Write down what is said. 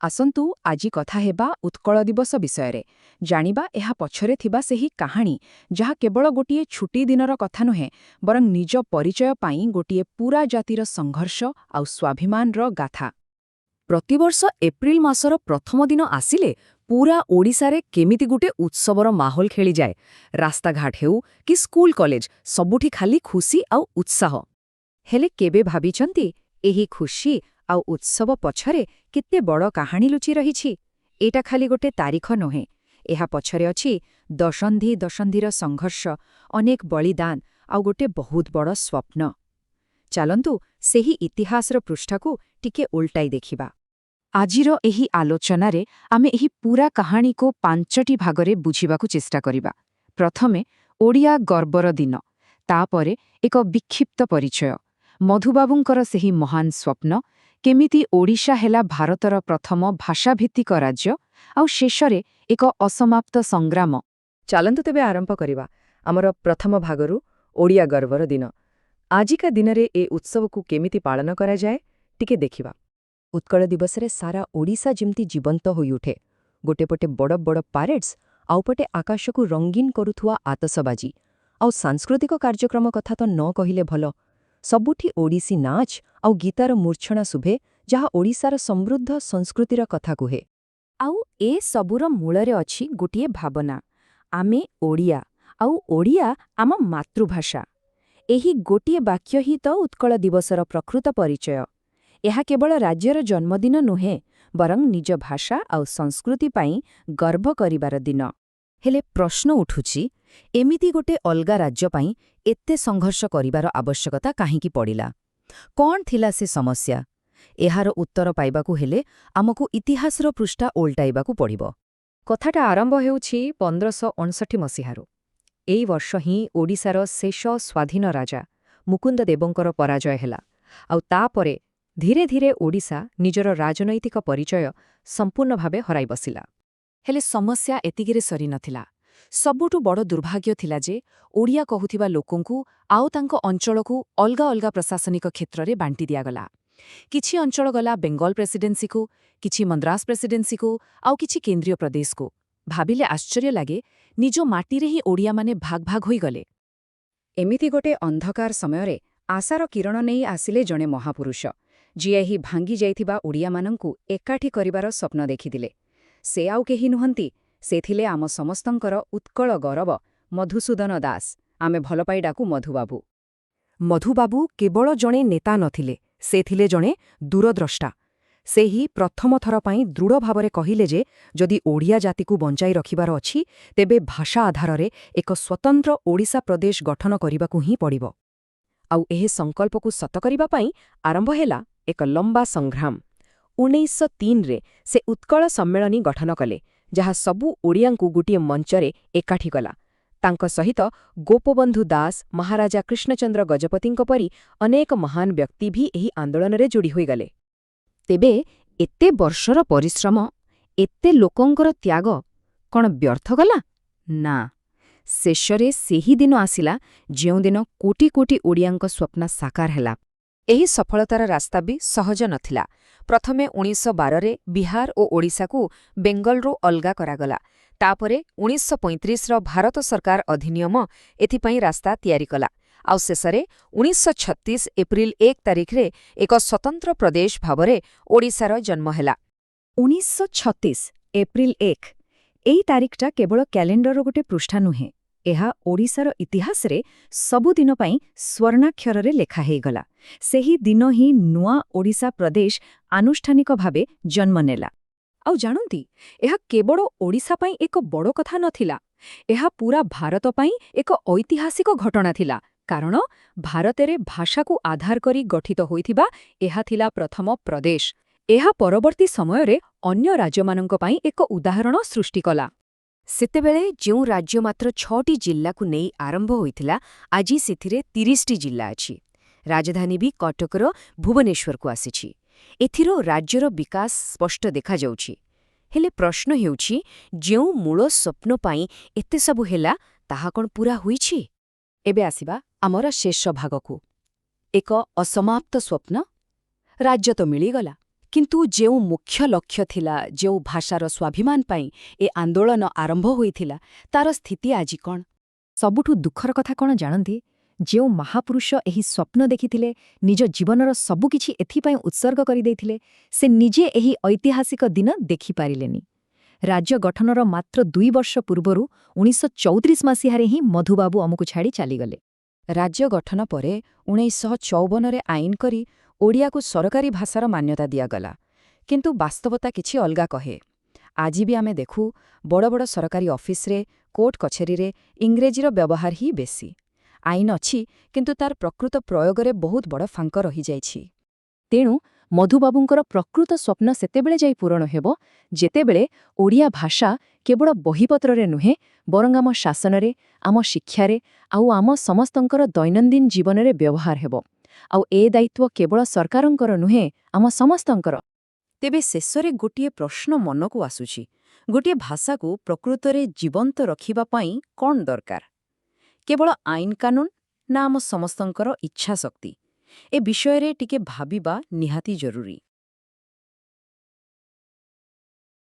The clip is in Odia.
ଆସନ୍ତୁ ଆଜି କଥା ହେବା ଉତ୍କଳ ଦିବସ ବିଷୟରେ। ଜାଣିବା ଏହା ପଛରେ ଥିବା ସେହି କାହାଣୀ, ଯାହା କେବଳ ଗୋଟିଏ ଛୁଟି ଦିନର କଥା ନୁହେଁ, ବରଂ ନିଜ ପରିଚୟ ପାଇଁ ଗୋଟିଏ ପୂରା ଜାତିର ସଂଘର୍ଷ ଆଉ ସ୍ୱାଭିମାନର ଗାଥା। ପ୍ରତିବର୍ଷ ଏପ୍ରିଲ ମାସର ପ୍ରଥମ ଦିନ ଆସିଲେ ପୂରା ଓଡ଼ିଶାରେ କେମିତି ଗୋଟେ ଉତ୍ସବର ମାହୋଲ ଖେଳିଯାଏ। ରାସ୍ତାଘାଟ ହେଉ କି ସ୍କୁଲ କଲେଜ, ସବୁଠି ଖାଲି ଖୁସି ଆଉ ଉତ୍ସାହ। ହେଲେ କେବେ ଭାବିଛନ୍ତି, ଏହି ଖୁସି ଆଉ ଉତ୍ସବ ପଛରେ କେତେ ବଡ଼ କାହାଣୀ ଲୁଚି ରହିଛି? ଏଇଟା ଖାଲି ଗୋଟେ ତାରିଖ ନୁହେଁ। ଏହା ପଛରେ ଅଛି ଦଶନ୍ଧି ଦଶନ୍ଧିର ସଂଘର୍ଷ, ଅନେକ ବଳିଦାନ ଆଉ ଗୋଟେ ବହୁତ ବଡ଼ ସ୍ୱପ୍ନ। ଚାଲନ୍ତୁ, ସେହି ଇତିହାସର ପୃଷ୍ଠାକୁ ଟିକେ ଓଲଟାଇ ଦେଖିବା। ଆଜିର ଏହି ଆଲୋଚନାରେ ଆମେ ଏହି ପୂରା କାହାଣୀକୁ ପାଞ୍ଚଟି ଭାଗରେ ବୁଝିବାକୁ ଚେଷ୍ଟା କରିବା। ପ୍ରଥମେ ଓଡ଼ିଆ ଗର୍ବର ଦିନ, ତାପରେ ଏକ ବିକ୍ଷିପ୍ତ ପରିଚୟ, ମଧୁବାବୁଙ୍କର ସେହି ମହାନ ସ୍ୱପ୍ନ, କେମିତି ଓଡ଼ିଶା ହେଲା ଭାରତର ପ୍ରଥମ ଭାଷାଭିତ୍ତିକ ରାଜ୍ୟ, ଆଉ ଶେଷରେ ଏକ ଅସମାପ୍ତ ସଂଗ୍ରାମ। ଚାଲନ୍ତୁ ତେବେ ଆରମ୍ଭ କରିବା ଆମର ପ୍ରଥମ ଭାଗରୁ, ଓଡ଼ିଆ ଗର୍ବର ଦିନ। ଆଜିକା ଦିନରେ ଏ ଉତ୍ସବକୁ କେମିତି ପାଳନ କରାଯାଏ, ଟିକେ ଦେଖିବା। ଉତ୍କଳ ଦିବସରେ ସାରା ଓଡ଼ିଶା ଯେମିତି ଜୀବନ୍ତ ହୋଇଉଠେ। ଗୋଟେ ପଟେ ବଡ଼ ବଡ଼ ପାରେଡ୍ସ, ଆଉ ପଟେ ଆକାଶକୁ ରଙ୍ଗୀନ କରୁଥିବା ଆତସବାଜି। ଆଉ ସାଂସ୍କୃତିକ କାର୍ଯ୍ୟକ୍ରମ କଥା ତ ନ କହିଲେ ଭଲ। ସବୁଠି ଓଡ଼ିଶୀ ନାଚ ଆଉ ଗୀତାର ମୂର୍ଚ୍ଛଣା ଶୁଭେ, ଯାହା ଓଡ଼ିଶାର ସମୃଦ୍ଧ ସଂସ୍କୃତିର କଥା କୁହେ। ଆଉ ଏ ସବୁର ମୂଳରେ ଅଛି ଗୋଟିଏ ଭାବନା, ଆମେ ଓଡ଼ିଆ ଆଉ ଓଡ଼ିଆ ଆମ ମାତୃଭାଷା। ଏହି ଗୋଟିଏ ବାକ୍ୟ ହିଁ ତ ଉତ୍କଳ ଦିବସର ପ୍ରକୃତ ପରିଚୟ। ଏହା କେବଳ ରାଜ୍ୟର ଜନ୍ମଦିନ ନୁହେଁ, ବରଂ ନିଜ ଭାଷା ଆଉ ସଂସ୍କୃତି ପାଇଁ ଗର୍ବ କରିବାର ଦିନ। ହେଲେ ପ୍ରଶ୍ନ ଉଠୁଛି, ଏମିତି ଗୋଟେ ଅଲଗା ରାଜ୍ୟ ପାଇଁ ଏତେ ସଂଘର୍ଷ କରିବାର ଆବଶ୍ୟକତା କାହିଁକି ପଡ଼ିଲା? କ'ଣ ଥିଲା ସେ ସମସ୍ୟା? ଏହାର ଉତ୍ତର ପାଇବାକୁ ହେଲେ ଆମକୁ ଇତିହାସର ପୃଷ୍ଠା ଓଲଟାଇବାକୁ ପଡ଼ିବ। କଥାଟା ଆରମ୍ଭ ହେଉଛି 1559 ମସିହାରୁ। ଏଇ ବର୍ଷ ହିଁ ଓଡ଼ିଶାର ଶେଷ ସ୍ୱାଧୀନ ରାଜା ମୁକୁନ୍ଦ ଦେବଙ୍କର ପରାଜୟ ହେଲା, ଆଉ ତାପରେ ଧୀରେ ଧୀରେ ଓଡ଼ିଶା ନିଜର ରାଜନୈତିକ ପରିଚୟ ସମ୍ପୂର୍ଣ୍ଣ ଭାବେ ହରାଇ ବସିଲା। ହେଲେ ସମସ୍ୟା ଏତିକିରେ ସରିନଥିଲା। ସବୁଠୁ ବଡ଼ ଦୁର୍ଭାଗ୍ୟ ଥିଲା ଯେ ଓଡ଼ିଆ କହୁଥିବା ଲୋକଙ୍କୁ ଆଉ ତାଙ୍କ ଅଞ୍ଚଳକୁ ଅଲଗା ଅଲଗା ପ୍ରଶାସନିକ କ୍ଷେତ୍ରରେ ବାଣ୍ଟି ଦିଆଗଲା। କିଛି ଅଞ୍ଚଳ ଗଲା ବେଙ୍ଗଲ ପ୍ରେସିଡେନ୍ସିକୁ, କିଛି ମଦ୍ରାସ ପ୍ରେସିଡେନ୍ସିକୁ, ଆଉ କିଛି କେନ୍ଦ୍ରୀୟ ପ୍ରଦେଶକୁ। ଭାବିଲେ ଆଶ୍ଚର୍ଯ୍ୟ ଲାଗେ, ନିଜ ମାଟିରେ ହିଁ ଓଡ଼ିଆମାନେ ଭାଗ ଭାଗ ହୋଇଗଲେ। ଏମିତି ଗୋଟେ ଅନ୍ଧକାର ସମୟରେ ଆଶାର କିରଣ ନେଇ ଆସିଲେ ଜଣେ ମହାପୁରୁଷ, ଯିଏ ଏହି ଭାଙ୍ଗି ଯାଇଥିବା ଓଡ଼ିଆମାନଙ୍କୁ ଏକାଠି କରିବାର ସ୍ୱପ୍ନ ଦେଖିଥିଲେ। ସେ ଆଉ କେହି ନୁହନ୍ତି, ସେ ଥିଲେ ଆମ ସମସ୍ତଙ୍କର ଉତ୍କଳ ଗୌରବ ମଧୁସୂଦନ ଦାସ, ଆମେ ଭଲପାଇ ଡାକୁ ମଧୁବାବୁ। ମଧୁବାବୁ କେବଳ ଜଣେ ନେତା ନଥିଲେ, ସେ ଥିଲେ ଜଣେ ଦୂରଦ୍ରଷ୍ଟା। ସେ ହିଁ ପ୍ରଥମ ଥର ପାଇଁ ଦୃଢ଼ ଭାବରେ କହିଲେ ଯେ ଯଦି ଓଡ଼ିଆ ଜାତିକୁ ବଞ୍ଚାଇ ରଖିବାର ଅଛି, ତେବେ ଭାଷା ଆଧାରରେ ଏକ ସ୍ୱତନ୍ତ୍ର ଓଡ଼ିଶା ପ୍ରଦେଶ ଗଠନ କରିବାକୁ ହିଁ ପଡ଼ିବ। ଆଉ ଏହି ସଂକଳ୍ପକୁ ସତ କରିବା ପାଇଁ ଆରମ୍ଭ ହେଲା ଏକ ଲମ୍ବା ସଂଗ୍ରାମ। 1903ରେ ସେ ଉତ୍କଳ ସମ୍ମିଳନୀ ଗଠନ କଲେ, ଯାହା ସବୁ ଓଡ଼ିଆଙ୍କୁ ଗୋଟିଏ ମଞ୍ଚରେ ଏକାଠି କଲା। ତାଙ୍କ ସହିତ ଗୋପବନ୍ଧୁ ଦାସ, ମହାରାଜା କୃଷ୍ଣଚନ୍ଦ୍ର ଗଜପତିଙ୍କ ପରି ଅନେକ ମହାନ ବ୍ୟକ୍ତି ବି ଏହି ଆନ୍ଦୋଳନରେ ଯୋଡ଼ି ହୋଇଗଲେ। ତେବେ ଏତେ ବର୍ଷର ପରିଶ୍ରମ, ଏତେ ଲୋକଙ୍କର ତ୍ୟାଗ କ'ଣ ବ୍ୟର୍ଥ ଗଲା? ନା, ଶେଷରେ ସେହି ଦିନ ଆସିଲା, ଯେଉଁଦିନ କୋଟି କୋଟି ଓଡ଼ିଆଙ୍କ ସ୍ୱପ୍ନ ସାକାର ହେଲା। ଏହି ସଫଳତାର ରାସ୍ତା ବି ସହଜ ନଥିଲା। ପ୍ରଥମେ 1912ରେ ବିହାର ଓ ଓଡ଼ିଶାକୁ ବେଙ୍ଗଲରୁ ଅଲଗା କରାଗଲା। ତାପରେ 1935ର ଭାରତ ସରକାର ଅଧିନିୟମ ଏଥିପାଇଁ ରାସ୍ତା ତିଆରି କଲା। ଆଉ ଶେଷରେ 1936 ଏପ୍ରିଲ 1 ତାରିଖରେ ଏକ ସ୍ୱତନ୍ତ୍ର ପ୍ରଦେଶ ଭାବରେ ଓଡ଼ିଶାର ଜନ୍ମ ହେଲା। 1936 ଏପ୍ରିଲ 1, ଏଇ ତାରିଖଟା କେବଳ କ୍ୟାଲେଣ୍ଡରର ଗୋଟେ ପୃଷ୍ଠା ନୁହେଁ, ଏହା ଓଡ଼ିଶାର ଇତିହାସରେ ସବୁଦିନ ପାଇଁ ସ୍ୱର୍ଣ୍ଣାକ୍ଷରରେ ଲେଖା ହେଇଗଲା। ସେହି ଦିନ ହିଁ ନୂଆ ଓଡ଼ିଶା ପ୍ରଦେଶ ଆନୁଷ୍ଠାନିକ ଭାବେ ଜନ୍ମ ନେଲା। ଆଉ ଜାଣନ୍ତି, ଏହା କେବଳ ଓଡ଼ିଶା ପାଇଁ ଏକ ବଡ଼ କଥା ନଥିଲା, ଏହା ପୂରା ଭାରତ ପାଇଁ ଏକ ଐତିହାସିକ ଘଟଣା ଥିଲା, କାରଣ ଭାରତରେ ଭାଷାକୁ ଆଧାର କରି ଗଠିତ ହୋଇଥିବା ଏହା ଥିଲା ପ୍ରଥମ ପ୍ରଦେଶ। ଏହା ପରବର୍ତ୍ତୀ ସମୟରେ ଅନ୍ୟ ରାଜ୍ୟମାନଙ୍କ ପାଇଁ ଏକ ଉଦାହରଣ ସୃଷ୍ଟି କଲା। ସେତେବେଳେ ଯେଉଁ ରାଜ୍ୟ ମାତ୍ର ଛଅଟି ଜିଲ୍ଲାକୁ ନେଇ ଆରମ୍ଭ ହୋଇଥିଲା, ଆଜି ସେଥିରେ 30ଟି ଜିଲ୍ଲା ଅଛି। ରାଜଧାନୀ ବି କଟକର ଭୁବନେଶ୍ୱରକୁ ଆସିଛି। ଏଥିରୁ ରାଜ୍ୟର ବିକାଶ ସ୍ପଷ୍ଟ ଦେଖାଯାଉଛି। ହେଲେ ପ୍ରଶ୍ନ ହେଉଛି, ଯେଉଁ ମୂଳ ସ୍ୱପ୍ନ ପାଇଁ ଏତେ ସବୁ ହେଲା, ତାହା କ'ଣ ପୂରା ହୋଇଛି? ଏବେ ଆସିବା ଆମର ଶେଷ ଭାଗକୁ, ଏକ ଅସମାପ୍ତ ସ୍ୱପ୍ନ। ରାଜ୍ୟ ତ ମିଳିଗଲା, କିନ୍ତୁ ଯେଉଁ ମୁଖ୍ୟ ଲକ୍ଷ୍ୟ ଥିଲା, ଯେଉଁ ଭାଷାର ସ୍ୱାଭିମାନ ପାଇଁ ଏ ଆନ୍ଦୋଳନ ଆରମ୍ଭ ହୋଇଥିଲା, ତାର ସ୍ଥିତି ଆଜି କ'ଣ? ସବୁଠୁ ଦୁଃଖର କଥା କ'ଣ ଜାଣନ୍ତି? ଯେଉଁ ମହାପୁରୁଷ ଏହି ସ୍ୱପ୍ନ ଦେଖିଥିଲେ, ନିଜ ଜୀବନର ସବୁକିଛି ଏଥିପାଇଁ ଉତ୍ସର୍ଗ କରିଦେଇଥିଲେ, ସେ ନିଜେ ଏହି ଐତିହାସିକ ଦିନ ଦେଖିପାରିଲେନି। ରାଜ୍ୟ ଗଠନର ମାତ୍ର 2 ବର୍ଷ ପୂର୍ବରୁ 1934 ମସିହାରେ ହିଁ ମଧୁବାବୁ ଆମକୁ ଛାଡ଼ି ଚାଲିଗଲେ। ରାଜ୍ୟ ଗଠନ ପରେ 1954ରେ ଆଇନ କରି ଓଡ଼ିଆକୁ ସରକାରୀ ଭାଷାର ମାନ୍ୟତା ଦିଆଗଲା। କିନ୍ତୁ ବାସ୍ତବତା କିଛି ଅଲଗା କହେ। ଆଜି ବି ଆମେ ଦେଖୁ, ବଡ଼ ବଡ଼ ସରକାରୀ ଅଫିସରେ, କୋର୍ଟ କଚେରୀରେ ଇଂରେଜୀର ବ୍ୟବହାର ହିଁ ବେଶୀ। ଆଇନ ଅଛି, କିନ୍ତୁ ତାର ପ୍ରକୃତ ପ୍ରୟୋଗରେ ବହୁତ ବଡ଼ ଫାଙ୍କ ରହିଯାଇଛି। ତେଣୁ ମଧୁବାବୁଙ୍କର ପ୍ରକୃତ ସ୍ୱପ୍ନ ସେତେବେଳେ ଯାଇ ପୂରଣ ହେବ, ଯେତେବେଳେ ଓଡ଼ିଆ ଭାଷା କେବଳ ବହିପତ୍ରରେ ନୁହେଁ, ବରଂ ଆମ ଶାସନରେ, ଆମ ଶିକ୍ଷାରେ ଆଉ ଆମ ସମସ୍ତଙ୍କର ଦୈନନ୍ଦିନ ଜୀବନରେ ବ୍ୟବହାର ହେବ। ଆଉ ଏ ଦାୟିତ୍ୱ କେବଳ ସରକାରଙ୍କର ନୁହେଁ, ଆମ ସମସ୍ତଙ୍କର। ତେବେ ଶେଷରେ ଗୋଟିଏ ପ୍ରଶ୍ନ ମନକୁ ଆସୁଛି। ଗୋଟିଏ ଭାଷାକୁ ପ୍ରକୃତରେ ଜୀବନ୍ତ ରଖିବା ପାଇଁ କ'ଣ ଦରକାର? କେବଳ ଆଇନ କାନୁନ, ନା ଆମ ସମସ୍ତଙ୍କର ଇଚ୍ଛାଶକ୍ତି? ଏ ବିଷୟରେ ଟିକେ ଭାବିବା ନିହାତି ଜରୁରୀ।